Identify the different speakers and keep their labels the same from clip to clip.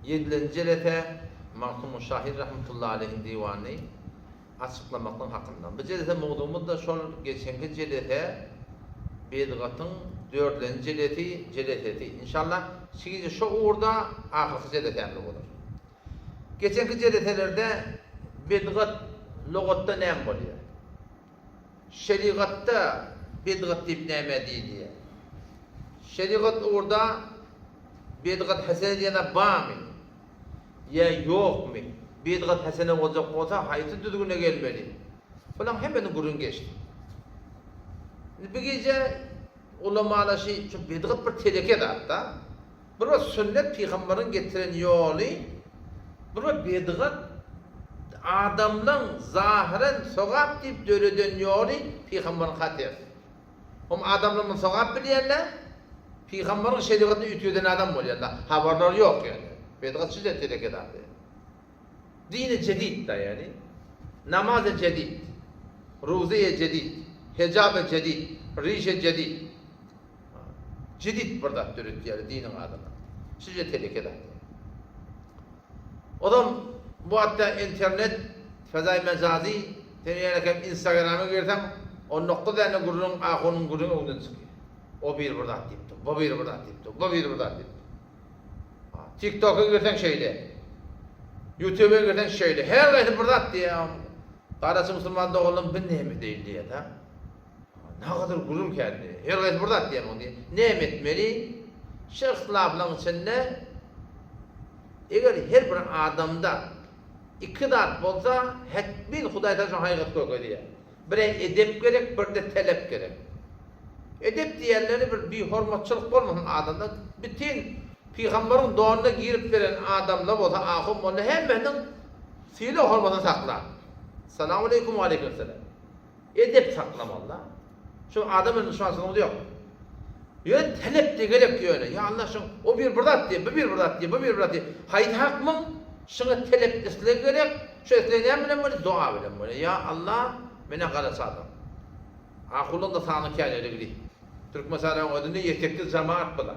Speaker 1: Ýedilenji jelese Magtymguly şahyr rahmetullahi aleýhiň diwanyny açyklamaklyk hakynda. Bu jelese mowzugymyz-da şol geçenki jelese bidgatyň dördülenji jelesi, jelesesi. Inşallah, şu gije şo ugurda ahyrky jelesämiz bolar. Geçenki jeleselerde bidgat lugatda näme bolýar? Şerigatda bidgat diýip nämä diýilýär? Şerigat ugurda bidgat hesene diýen zat barmy ýa ýokmy? Bidgat hesene boljak bolsa haýsy düzgüne gelmeli? Bulaň hemmesini gürrüň geçdik. Indi bu gije ulamalar şu bidgat bir teleke zat-da. Bir wagt sünnet pygambaryň getiren ýoly, bir wagt bidgat adamlaň zahyren sogap diýip döreden ýoly pygambaryňka ters. Hom adamlar muny sogap bilýärler, pygambaryň şerigatyny üýtgeden adam bolýarlar, habarlary ýok ýöne. Bidgat şüje teleke zady. Dini jedid da ýani. Namazy jedid, ruzeýe jedid, hejaby jedid, rişe jedid. Jedid bir zat döretýär diniň adyna. Şije teleke zat. Ozam bu hatda internet, fezaý mejazi, sen ýöne kem instagrama girseň, 19 däne gürrüň ahunyň gürrüňi öňden çykýar. O biri bir zat diýipdir, bu biri bir zat diýipdir, bu biri bir zat diýipdir. TikToka girseň şeýle. YouTubea girseň şeýle. Her gaýsy bir zat diýýär. Garaçy musulman doganlarym bu näme diýil diýýär-de. Nagadar gürrüň kändi. Her gaýsy bir zat diýýär muny diýýär. Näme etmeli? Şu yhtilaflaryň içinde eger her bir adamda iki zat bolsa, hetmin Hudaý taala şoň haýygaty görkezýär. Bire edep gerek, birde telep gerek. Edep diýenleri bir bihormatçylyk bolmasyn adamda. Bütin pygambaryň donuna girip beren adamlar bolsa ahun molla hemmesiniň sylag hormatyny sakla. Salamaleýkum waleýkim salam. Edep saklamalyda. Şu adam bilen duşmançylygymyz ýok. Ýöne telep de gerek ýöne. Ýa Allah şuň o bir bir zat diýýär, bu bir bir zat diýýär, bu bir bir zat diýýär. Haýsy hakmyň? Şuňa telep isleg gerek. Şu isleg näme bilen bolýar? Doga bilen bolýar. Ýa Allah, menä garaç adam. Ahulyň-da sany kän eligli. Türkmenistanyň özünde ýetekli jamaat bular.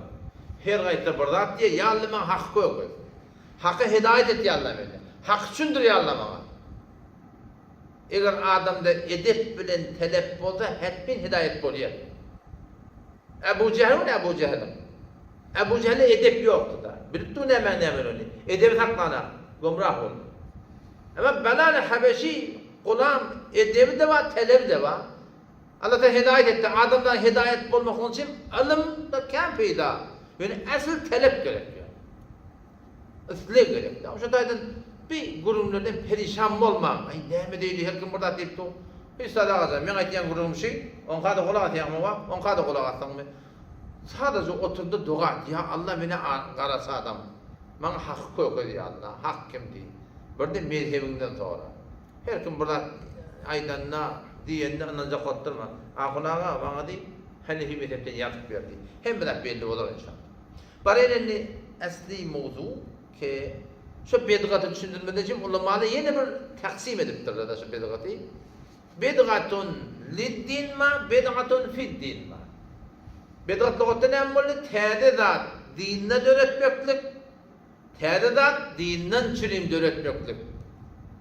Speaker 1: Her gaýtda bir zat diýýär, Ýa Allah maňa haky kökez. Haka hidaýat et ýa Allah meni. Haky düşündir ýa Allah maňa. Eger adamda edep bilen telep bolsa hetmin hidaýat bolýar. Ebu Jehil ol Ebu Jehiliň. Ebu Jehilde edep ýokdy-da. Bilip dur nämäň nämeligini. Edebi saklana gümrah boldy. Emma Belal-i Habeşi gulam edebi-de bar, telebi-de bar. Allah Taala hidaýat etdi. Adamdan hidaýat bolmaklygy üçin ylym-da kän peýda. Ýöne äsl telep gerek. Isleg gerek. Şo taýdan bi gürrüňlerden perişan bolmaň. Aý, näme diýdi, her kim bir zat diýip dur. Hiç zat agajan, meň aýtýan gürrüňim şi, oňka-da gulak asýaňmy wah, oňka-da gulak asdyňmy? Sadaja otur-da doga et, Ýa Alla meni garaçy adam, maňa haky kökez ýa Alla, hak kim diý. Birde mezhebiňden sora. Her kim bir zat aýdanda, diýende ynanjak bolup durma. Ahun aga, maňa diý, Hanefi mezhepden ýazyp ber diý. Hemme zat belli bolar enşalla. Baraýyn indi esli mowzu ke şu bidgaty düşündirmeden üçin ulamalar ýene bir taksim edipdirler şu bidgaty. Bidgatun lid-din ma, bidgatun fid-din ma. Bidgat lugatda näme boldy? Täze zat dinde döretmeklik, täze zat dinden çürim döretmeklik.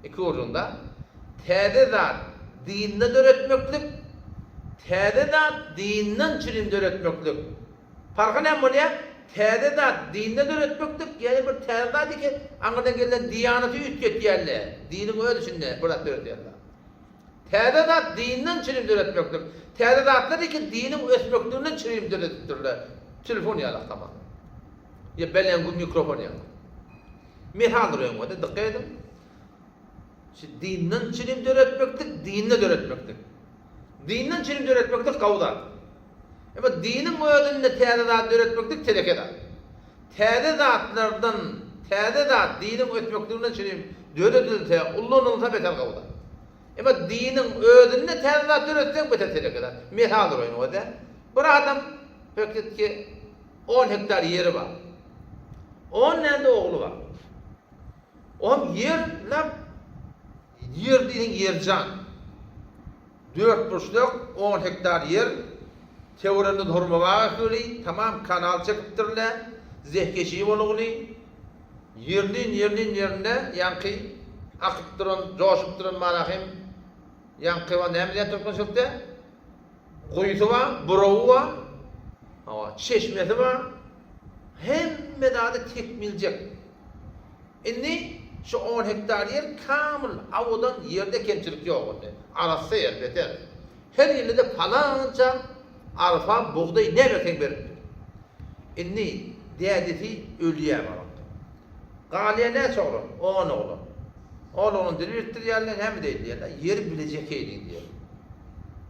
Speaker 1: Iki gürrüňde. Täze zat dinde döretmeklik, täze zat dinden çürim döretmeklik. Parhy näme bolýar? Täze zat dinde döretmeklik, ýagny bir täze zat eken, aňyrdan gelnen diýanaty üýtgetýärler, diniň öz içinde bir zat döredýärler. Täze zat dinden çirim döretmeklik. Täze zatlar eken diniň ösmekliginden çirim döredipdirler. Telefon ýalak tamam. Ýa belengu mikrofon ýaly. Mysal öňňede dykgat ediň. Şu dinden çirim döretmeklik, dinde döretmeklik. Dinden çirim döretmeklik gowy zat. Emma diniň özünde täze zat döretmeklik teleke zat. Täze zatlardan täze zat diniň ösmekliginden çürim döredilse, ullanylsa beter gowy zat. Emma diniň özünde täze zat döretseň beter teleke zat. Mysal uraýyn özi. Bir adam pekitki on hektar ýeri bar. On däne-de ogly bar. Oňam ýer lap ýer diýseň ýerjan. Dörtburçluk on hektar ýer, töwereginde hurma bag ekili, tamam kanal çekipdirler, zehkeşi bolugly. Ýerlin ýerlin ýerinde ýaňky akyp duran, joşup duran marahym ýaňky bar näme diýýär türkmençilikde? Guýusy bar, burawy bar, hawa, çeşmesi bar. Hemme zady tekmiljek. Indi şu on hektar ýer kamyl awadan ýerde kemçilik ýok indi. Arassa ýer beter. Her ýylda-da palança arpa, bugdaý näme ekseň berip dur. Indi dädesi ölýär barakda. Galýar näçe oglan? On oglan. On oglan dil birikdirýärler, näme diýilýärler? Ýeri bileje ekeýliň diýýärler.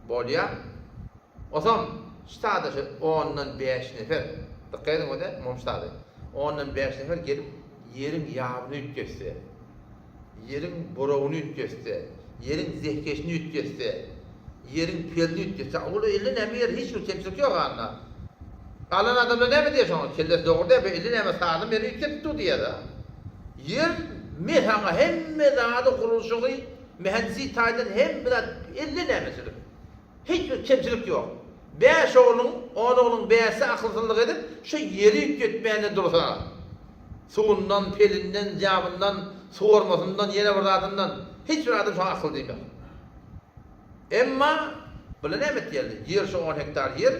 Speaker 1: Bolýar. Osam ştada şu ondan bäş nefer, dykgat ediň ode, mom ştady. Ondan bäş nefer gelip ýeriň ýabyny üýtgetse, ýeriň burawyny üýtgetse, ýeriň zehkeşini üýtgetse, ýeriň pelini üýtgetse, ol elli näme ýer hiç bir kemçilik ýok anda. Galan adamlar näme diýer şoňa? Kellesi dogry däl, bu elli näme sazym ýeri üýtgetip dur diýer-de. Ýer mesaňa hemme zady gurluşygy mühendislik taýdan hemme zat elli nämeçilik. Hiç bir kemçilik ýok. Bäş ogluň, on ogluň bäşisi akylsyzlyk edip, şu ýeri üýtgetmände dursa, suwundan, pelinden, ýabyndan, suwarmasyndan, ýene bir zadyndan, hiç bir adam şoňa akyl diýmez. Emma bular näme etýärler? Ýer şu on hektar ýer,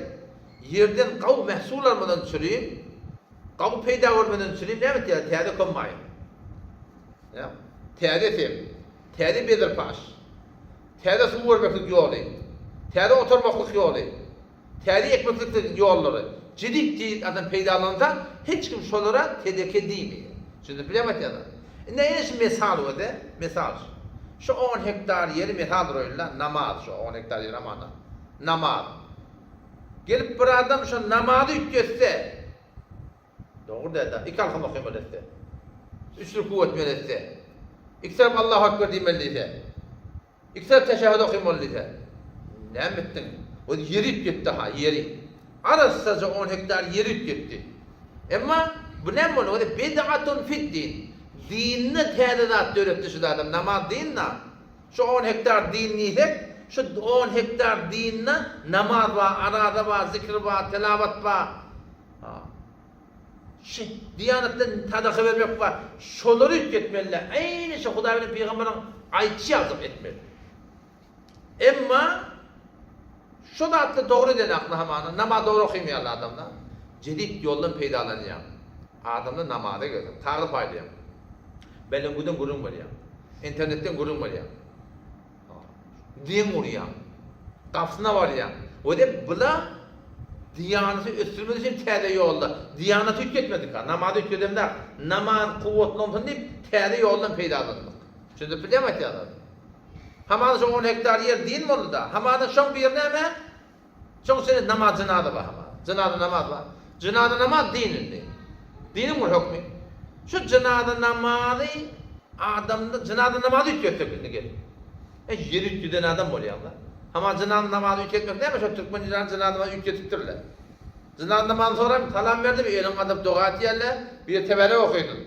Speaker 1: ýerden gawy mähsul almadan çürim, gawy peýda görmeden çürim näme etýärler? Täze kombaýn. Täze sem, täze bezirpaş. Täze suw bermeklik ýoly, täze otarmaklyk ýoly, täze ekmeklik ýollary jedit diýip adam peýdalansa, hiç kim şolara tedeke diýmeýär. Düşünip bilýärmi aýtýanlar? Indi ene şu mesal özi, mesal şu. Şu on hektar ýeri mesal goýulda, namaz şu on hektar ýer hamana. Namaz. Gelip bir adam şu namazy üýtgetse, Dogry däde. Iki alkym okymaly etse. Üç ruku etmeli etse. Iki tarap Allahu Ekber diýmeli diýse. Iki tarap teşehhüd okymaly diýse. Näme etdiň? O ýeri üýtgetdi ha, ýeri. Arassaja on hektar ýeri üýtgetdi. Emma bu näme boldy? O bid'atun fid din. Dinde täze zat döretdi şu adam. Namaz din-da. Şu on hektar din diýsek, şu on hektar dinde namaz bar, araza bar, zikr bar, telawat bar. Şu diýanatdan sadaka bermek bar. Şolary üýtgetmeli-dä. Äýni şu Hudaý bilen pygamberiň aýtşy ýalyjyk etmeli. Emma şu zatda dogry eden akly hamana namaz dogry okymaýarlar adamlar. Jedit ýoldan peýdalanýar. Adamlar namaza gelsin. Kagyz paýlaýar. Belengüden gürrüň berýär. Internetden gürrüň berýär. Deň urýaň. Gapysyna barýaň. We-de bula diýanaty ösdürmek üçin täze ýolda. Diýanaty üýtgetmedik-ha, namazy üýtgedemzak. Namaz kuwwatlansyn diýip, täze ýoldan peýdalandyk. Düşündirip bilýärmi aýtýan zadym? Hamana şo on hektar ýer din boldy-da. Hamana şoň biri näme? Şoň içinde namaz jynaza bar hamana. Jynaza namaz bar. Jynaza namaz din indi. Diniň bir hökmi. Şu jynaza namazy adamda jynaza namazy üýtgetsek indi gelip. E ýeri üýtgeden adam bolýaňda. Hamana jynaza namazy üýtgetmek näme şo türkmen jynaza namazy üýtgetipdirler. Jynaza namazyny soram salam berdi bir elini galdyryp doga etýärler, bir teberek okydyn.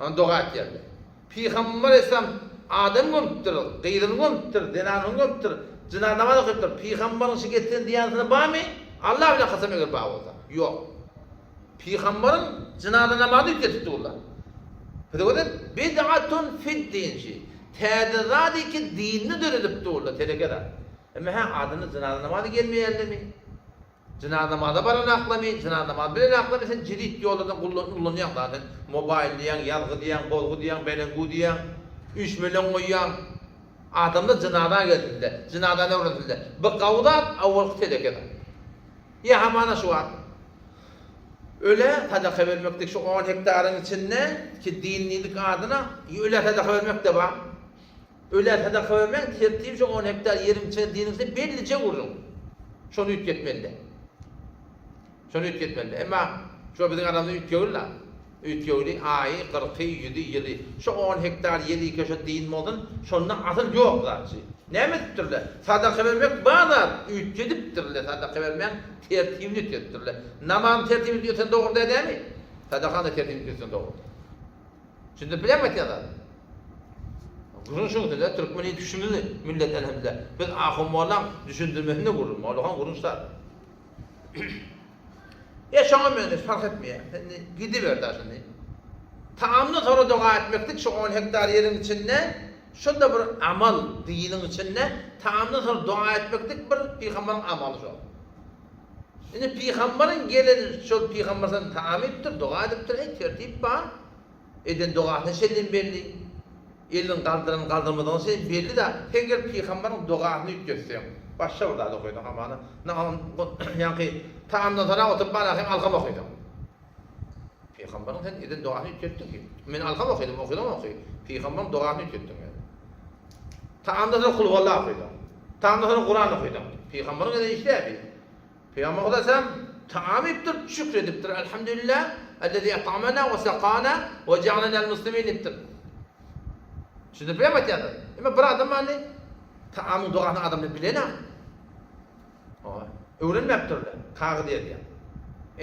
Speaker 1: Ony doga etýärler. Pygamber aleyhisselam adam gömüpdir, gyzyny gömüpdir, zenanyny gömüpdir, jynaza namaz okypdyr. Pygamberiň şu getiren diýansyna barmy? Allah bilen kasam eger bar bolsa. Ýok. Pygamberiň jynaza namazyny üýtgedip durlar. Bize bid'atun fid din şi. Täze zat iki dinini döredip durlar, teleke zat. Emma hä adyna jynaza namazy gelmeýärlermi? Jynaza namaza baran aklamy, jynaza namaz bilen aklamy sen jedit ýollardan ullanýaň zaten mobaýl diýýäň, ýazgy diýýäň, bozgy diýýäň, belengu diýýäň, üýşmeleň goýýaň. Adamlar jynaza gelsinler, jynazany öwrensinler. Bu gawy zat, awalky teleke zat. Ýa hamana şu wagt ölä sadaka bermeklik şu on hektaryň içinde ki dinlilik adyna ölä sadaka bermek-de bar. Ölä sadaka bermegiň tertibi şu on hektar ýeriň içinde diniň içinde bellije gürrüň. Şony üýtgetmeli. Şony üýtgetmeli. Emma şu biziň aramyzda üýtgewli-la. Üýtgewli aýy, gyrky, ýüzi, ýyly. Şu on hektar ýer ike şo din bolsun, şonda asyl ýok zatçy. Näme edipdirler? Sadaka bermek bar zat, üýtgedipdirler. Sadaka bermegiň tertibini üýtgedipdirler. Namazyň tertibini üýtgetseň dogry däl dälmi? Sadakanyň-da tertibini üýtgetseň dogry. Düşündirip bilýärmi aýtýan zadym? Gürrüň şuňda, türkmeni düşünmeli millet elhamdülillah. Biz ahun mollaň düşündirmesinde gürrüň, mollahan gürrüň şular. E şoňa meňzeş fark etmeýär. Sen gidiber da şindi. Tagamdan soňra doga etmeklik şu on hektar ýeriň içinde şo-da bir amal diniň içinde tagamdan soňra doga etmeklik bir pygamberiň amaly şol. Indi pygamberiň gelen şol pygamber sen tagam iýipdir, doga edipdir, eý tertip bar. Eden dogasyna çenlem belli. Elini galdyran galdyrmadygyna çenli belli da sen gelip pygamberiň dogasyny üýtgetseň başga bir zat okaýsaň hamana ýaňky tagamdan soňra oturyp bararsyň alkam okaýsaň. Pygamberiň sen eden dogasyny üýtgetdiň ki. Men alkam okydym, okydan oky. Pygamberiň dogasyny üýtgetdiň yani. Tagamdan soňra kulhuwalla okydyň. Tagamdan soňra Kuran okydyň. Pygamberiň eden işi däl bi. Pygamber Hudaýam tagam iýipdir, şükür edipdir. Elhamdülillah, ellezî et'amena we sekana we je'alenel muslimin diýipdir. Düşündirip bilýärmi aýtýanlar? Emma bir adam bardy, tagamyň dogasyny adamlar bilenok. Hawa, öwrenmäpdirler. Kagyz ýazýar.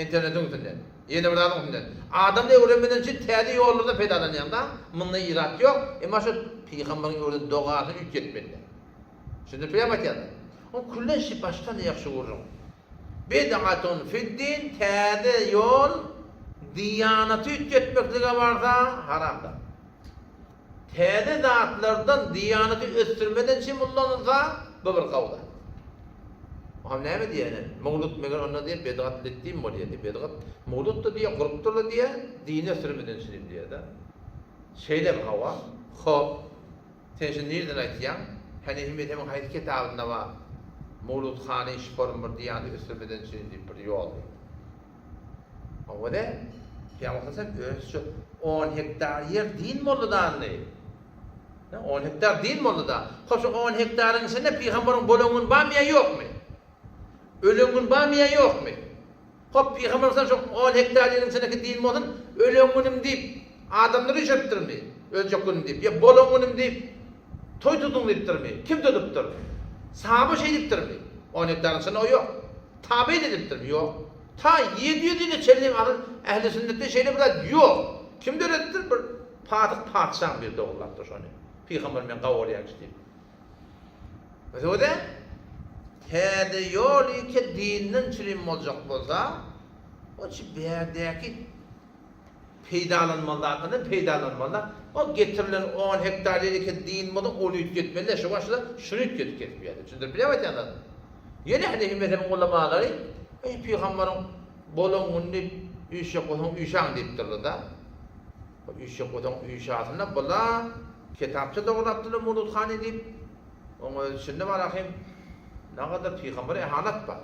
Speaker 1: Internetiň üstünden. Ýene bir zadyň üstünden. Adamlar öwrenmeden üçin täze ýollardan peýdalanýar-da. Munda irat ýok. Emma şu pygamberiň öwreden dogasyny üýtgetmeli. Düşündirip bilýärmi aýtýanlar? O küllen şi başdan ýagşy gürrüň. Bid'atun fiddin täze ýol diýanaty üýtgetmeklige barsa haramdyr. Täze zatlardan diýanaty ösdürmeden çem ullanylsa, bu bir gowy zat. Oňam näme diýýär ine, mowlut meger onda diýýär bedgat litdin bolýar diýýär, bedgat mowlut-da diýýär, gurupdyr-da diýýär, dini ösdürmeden çürim diýýär-de. Şeýlemi hawa? Hop. Sen şuny nirden aýtýaň? Hanefi mezhebiň haýsy kitabynda bar, mowluthany şyparym bir diýany ösdürmeden çürim diýip bir ýol diýip. Hawa-da, Pygamber sallallahu öz şu on hektar ýer din boldy-da indi. On hektar din boldy-da. Hop şu on hektaryň içinde pygamberiň bolan güni barmy ýa ýokmy? Ölen güni barmy ýa ýokmy? Hop pygamber sallallahu şu on hektar ýeriň içindeki din bolsun, ölen günüm diýip adamlary üşertdirmi? Öljek günüm diýip ýa bolan günüm diýip toý tutuň diýipdirmi? Kim tutupdyr? Sahaba şeý diýipdirmi? On hektaryň içinde o ýok. Tabeýin edipdirmi? Ýok. Ta 700 ýyla çenli asyl ähli sünnetde şeýle bir zat ýok. Kim döredipdir? Bir pasyk patyşaň biri dogrulapdyr şony. Pygamber men gawurýan kişi diýip. Öte-de täze ýol ike dinden çürim boljak bolsa, o çi bärdäki peýdalanmaly zatlardan peýdalanmaly. O getirilen on hektar ýer eken din bolsa ony üýtgetmeli-dä, şu başda şuny üýtgedip kesip ýaly. Düşündirip bilýärmi aýtýan zadymy? Ýene Hanefi mezhebiň ulamalary Eý pygamberiň bolan güni diýip üýşjek bolsaň üýşäň diýipdirler-dä. O üýşjek bolsaň üýşäsinde bula kitapça dograpdyrlar Murut hany diýip. Oň öz içinde bar ahym nagadar pygambere ehanat bar.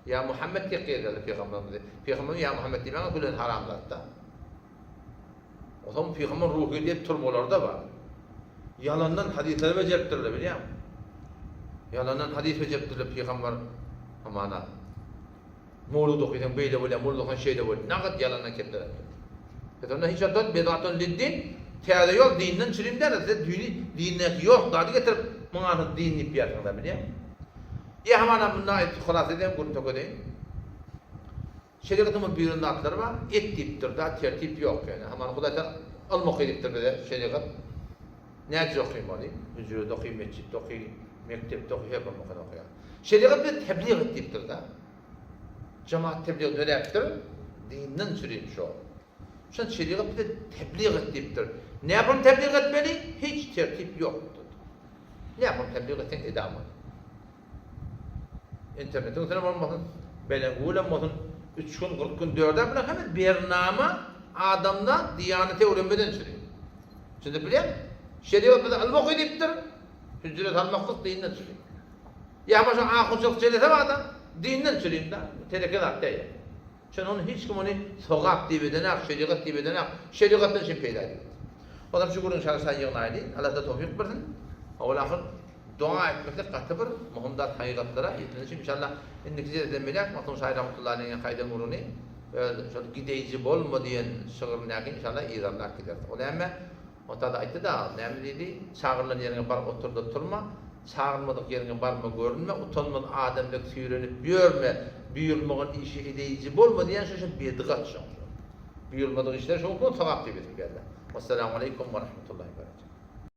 Speaker 1: Ýa Muhammet diýip gelýärler pygamberimize. Pygamberimiz ýa Muhammet diýmäge gülen haramzat-da. Onsoň pygamber ruhy diýip turmalar-da bar. Ýalandan hadyslar bejeripdirler bilýäňmi? Ýalandan hadys bejeripdirler pygamber hamana. Mowlud okysaň beýle bolýar, mowlud okasaň şeýle bolýar. Nagt ýalandan kepler aýtdylar. Biz onda hiç wagtda bedatun liddin, täze ýol dinden çürim däl, siz dini dindäki ýok zady getirip muňa din diýip ýörsiňiz bilýäňmi? Ýa hamana munda aýdyp halas edeýin, gürrüň tökedeýin. Şerigatyň bir buýran zatlary bar, et diýipdir-da, tertip ýok ýöne. Hamana Hudaý Taala ylym oky diýipdir bize, şerigat. Nädip okymaly? Hüjrede oky, metjitde oky, mekdepde oky, her bir makada okaýar. Şerigat bize teblig et diýipdir-da. Jemaat teblig döräpdir, dinden çürim şo. Şon şerigat bize teblig et diýipdir. Näpün teblig etmeli? Hiç tertip ýok. Näpün teblig etseň edamany. Internetiň üstüne bolmasyn, Belengulem bolsun, üç gün, 40 gün, dörder bilen hemme bernama adamda diýaneti öwrenmeden çüri. Şimdi bilýän, şerigat bize ylym oky diýipdir, hüjre salmaklyk dinden çüri. Ýa başa ahunçylyk çelese barda, dinden çürim da, teleke zat däl. Şon ony hiç kim ony sogap diýip edenak, şerigat diýip edenak, şerigatdan şem peýda edip. Onam şu gürrüň şarşan ýygnaýly, Allah da towfik bersin. Owal ahyr doga etmeklik gaty bir muhim zat hakykatlara ýetmeli üçin inşallah indiki jelseden beýläk Magtym şahyr rahmetullahi aleýhiň haýdan gürrüňini öz şol gideýji bolma diýen şygryndaky inşallah yzarlap gideris. O näme? Ota-da aýtdy-da, näme diýdi? Çagyrylan ýeriňe bar otur-da turma, çagyrylmadyk ýeriňe barma görünme, utanmaz adam dek süýrenip ýörme, buýurmagan işi edeýji bolma diýen şu şu bedgat şoň şu. Buýurmadyk işleri şoň sogap diýip edip geldi. Wassalamu aleýkum we rahmetullahi we berekatuh.